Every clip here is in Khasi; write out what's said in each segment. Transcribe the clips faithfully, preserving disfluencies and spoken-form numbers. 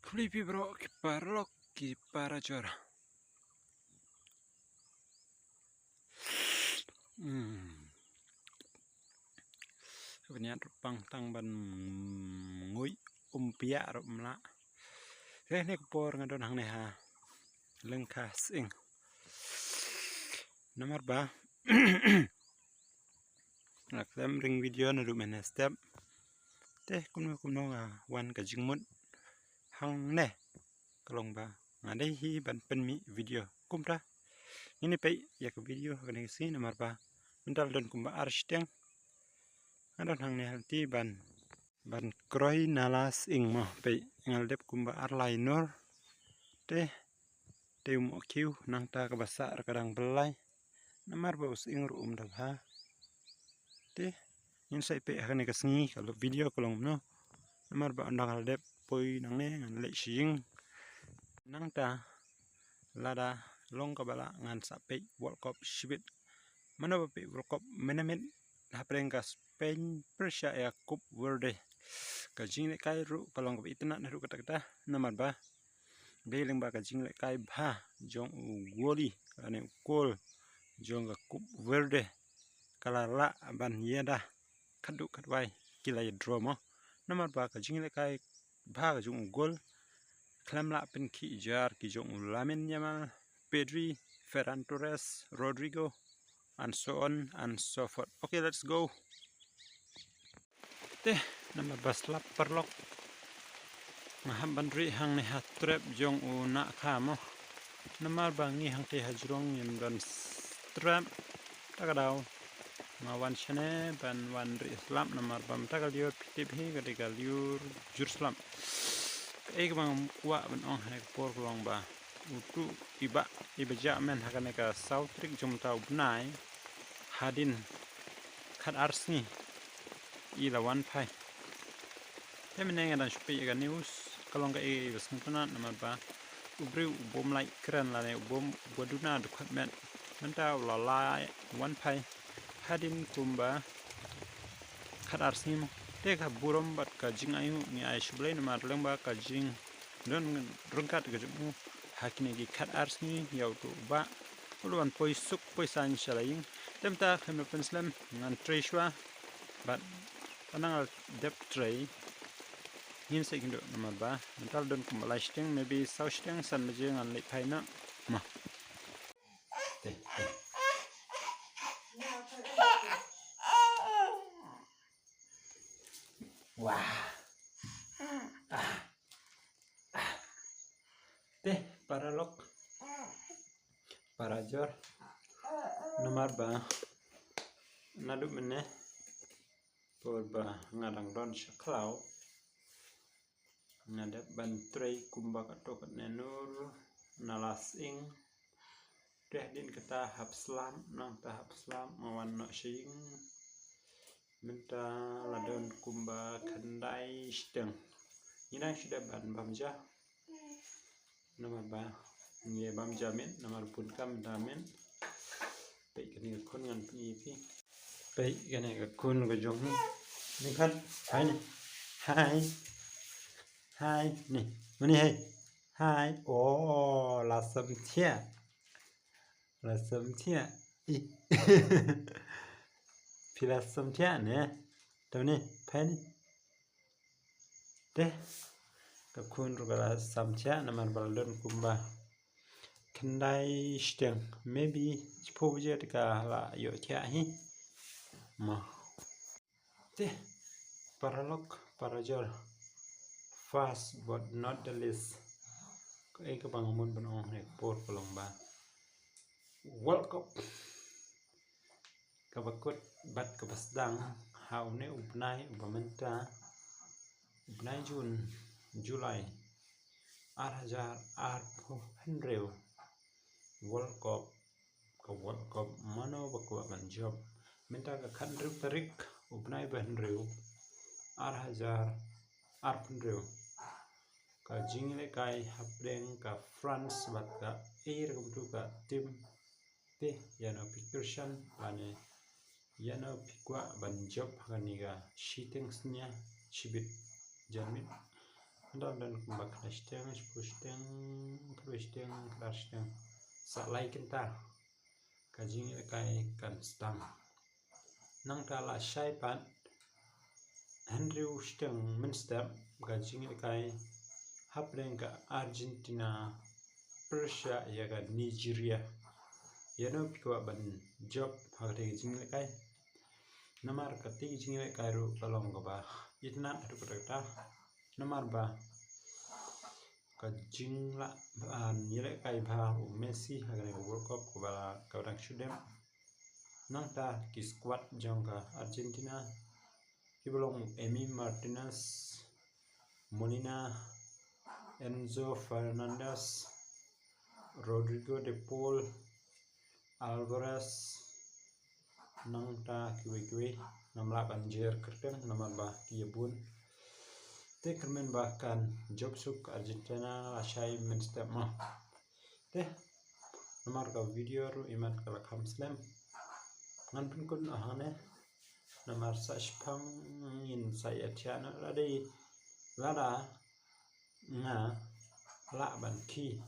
Puli pi bro ki paralok ki parajor. Hmm. Bniat ruh pang tang ban ngui um pia ruh mla. Te ne ku por nga don hangne ha Lyngkha Sying. Namar ba nga klem ring video naduh mynne step. Te kumno kumno nga wan ka jingmut hangne ka long ba nga dei hi ban pynmih video. Kumta ngin ïa peit ïa ka video ha kane ka sngi namar ba mynta la don kumba ar shiteng. Nga don hangne ha lynti ban ban kroi na la sying mo, peit nga la dep kumba ar lai nur. Te te u mohkhiew nangta kaba sah ruh ka dang byllai. Namar ba u sying ruh um da bha. Te ngin sa ïa peit ha kane ka sngi ka video ka long kumno. Namar ba ynda nga la dep poi nangne ngan leit sha ïing. Nangta lada long kaba lah ngan sa peit World Cup shibit. Mano ba peit World Cup mynmiet hapdeng ka Spain pyrshah ïa Cape Verde. Ka jinglehkai ruh ka long kaba itynnad naduh katta katta namar ba dei lyngba ka jinglehkai bha jong u goli lane u gol jong ka Cape Verde ka la lah ban ïada khatduh khatwai ki la ïa draw mo. Namar ba ka jinglehkai bha ka jong u gol khlem lah pynkhih jar ki jong u Lamine Yamal, Pedri, Ferran Torres, Rodrygo, and so on and so forth. Okay, let's go. Te namar ba slap paralok nga hap ban rieh hangne ha trep jong u Nahkha mo. Namar ba ngi hangtei ha jrong ngim don trep. Ta ka daw nga wan shane ban wan rieh slap namar ba mynta ka lyiur phi tip hi ka dei ka lyiur jur slap. Kaei kaba nga kwah ban ong ha kane ka por ka long ba utu i bah i ba jah myn ha kane ka saw tarik jong mynta u bnai hadien khat ar sngi i la wan phai. Te mynne nga dang shu peit ïa ka news ka long kaei ba sngewtynnat namar ba u briew u bym lait kren lane u bym, u ba duna dkhot met mynta u la lait wan phai hadien kumba khat ar sngi mo. Te ka burom bad ka jingainguh ngi ai sha U Blei namar lyngba ka jing don ryngkat ka jong u ha kine ki khat ar sngi ïa utu u bah u la wan poi suk poi saiñ sha la ïing. Te mynta khlem da pynslem ngan trei shuwa bad mynta nga la dep trei ngin sa ïakynduh namar ba mynta la don kumba lai shiteng, maybe saw shiteng san baje ngan leit phai noh. Ma. Te, te. Wah. Ah. Ah. Te, paralok. Parajor. Namar ba naduh mynne por ba nga dang don sha khlaw nga dep ban trei kumba katto katne nur na la sying. Te hadien kata hap slap, nangta hap slap nga wan noh sha ïing. Mynta la don kumba khyndai shiteng. Ngi dang shu dep ban bam ja. Namar ba ngi bam ja miet namar bun kam mynta miet. Peit kane ka khun ngan pyni ïa phi. Peit kane ka khun ka jong ngi. Ni khan, hai ni. Hai. Hai ni. Mani hai. Hai. Oh, la samthiah. La samthiah. Ih. Phi la samthiah ne. Te ni, phai ni. Te ka khun ruh ka la samthiah namar ba la don kumba khyndai shiteng. Maybe shiphew baje te ka la ïohthiah hi. Ma. Te paralok parajor, first but not the least, kaei kaba nga mut ban ong ha kane ka por ka long ba World Cup kaba kut bad kaba sdang ha une u bnai uba mynta, u bnai Jun, July, ar hajar arphew hynriew. World Cup, ka World Cup mano ba kwah ban jop. Mynta ka khathynriew tarik u bnai ba hynriew, ar hajar arphew hynriew. Ka jingïalehkai hapdeng ka France bad kaei ruh kumtu ka team. Te ïano phi kyrshan lane ïano phi kwah ban jop ha kane ka shiteng synñia shibit janmiet. Hynda don kumba khyndai shiteng, shiphew shiteng, khatwei shiteng, khatar shiteng, sa lai kynta ka jingïalehkai kan sdang. Nangta lashai pat hynriew shiteng mynstep ka jingïalehkai hapdeng ka Argentina pyrshah ïa ka Nigeria. Ïano phi kwah ban jop ha katei ka jingïalehkai? Namar katei ka jingïalehkai ruh ka long kaba itynnad haduh katta katta. Namar ba ka jinglah ban ïalehkai bha u Messi ha kane ka World Cup kaba la, kaba dang shu dep. Nangta ki squad jong ka Argentina kiba long u Emi Martinez, Molina, Enzo Fernandez, Rodrigo de Paul, Alvarez, nangta kiwei kiwei, ngam lah ban jer kyrteng namar ba ki ïa bun. Te kyrmen ba kan jop suk Argentina lashai mynstep mo. Te namar ka video ruh imat ka la kham slem, ngan pynkut noh hangne. Namar sa shiphang ngin sa ïa thiah noh lada, lada nga lah ban khie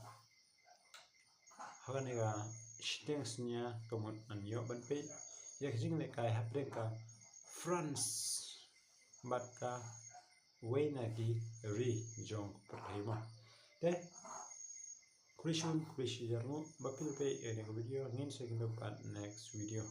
ha kane ka shiteng synñia, ka mut ngan ïoh ban peit ïa ka jingïalehkai hapdeng ka France bad kawei na ki ri jong ka pyrthei mo. Te khublei shibun, khublei shihajar nguh ba phi la peit ïa kane ka video. Ngin sa ïakynduh pat next video.